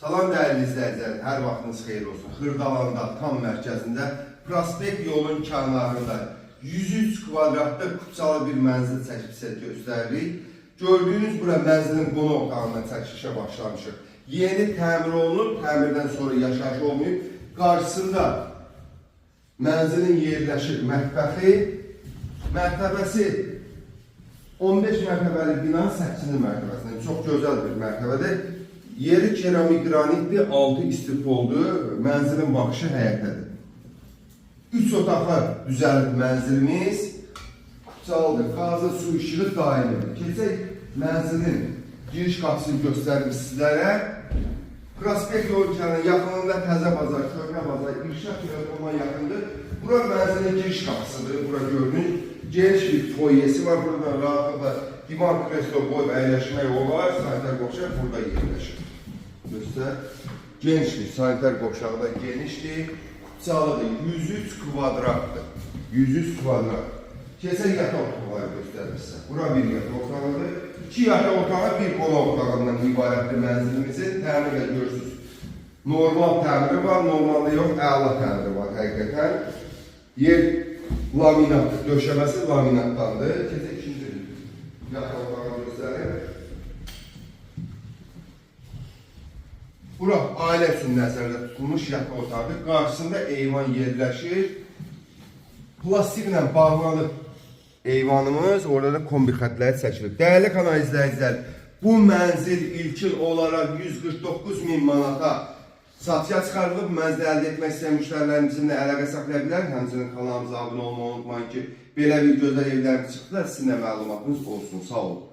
Salam dəyərli izləyicilər, hər vaxtınız xeyir olsun. Xırdalanda, tam mərkəzində, prospekt yolun kənarında 103 kvadratlı kupçalı bir mənzil çəkib sizə göstəririk. Gördüyünüz bura mənzilin qonaq otağından çəkilişə başlamışıq. Yeni təmir olunub, təmirdən sonra yaşayış olmayıb. Qarşısında mənzilin yerləşir mətbəxi, mərtəbəsi 15 mərtəbəli binanın 8-ci mərtəbəsində. Çox gözəl bir mərtəbədir. Yeri keramik qranitdir, altı istipoldur. Mənzilin baxışı həyətədir. 3 otaqlı düzəlib mənzilimiz. Kupçalıdır. Qazı, su, işığı daimidir. Keçək mənzilin giriş qapısını göstərim sizlərə. Prospekt yolu kənarı yaxınlığında Təzə Bazar, Köhnə Bazar, İrşad ona yaxındır. Bura mənzilin giriş qapısıdır. Bura görünür. Geniş bir foyesi var. Buradan rahatlıqla divan, kreslo qoyub əyləşmək olar. Sanitar qovşaq burada yerləşir. Göstər. Genişdir. Sanitar qovşağı da genişdir. Kupçalıdır. 103 kvadratdır. 103 kvadrat. Keçək yataq otaqları göstərir sizə. Bura bir yataq otağıdır. İki yataq otağı, bir qonaq otağından ibarətdir mənzilimizin. Təmirlə görürsünüz. Normal təmiri var, normalda yox, əla təmiri var həqiqətən. Yer laminatdır, döşəməsi laminatdandır. Keçək ikinci yataq otağını göstərim. Bura ailə üçün nəzərdə tutulmuş yataq otağıdır. Qarşısında eyvan yerləşir. Plastiklə bağlanıb eyvanımız, orada da kombi xətləri çəkilib. Dəyərli kanal izləyicilər, bu mənzil ilkin olaraq 149 min manata satışa çıxarılıb. Mənzil əldə etmək istəyən müştərilərin bizimlə əlaqə saxlaya bilər. Həmçinin kanalımıza abunə olmayı unutmayın ki, belə bir gözəl evlərimiz çıxdılar, sizin də məlumatınız olsun. Sağ olun.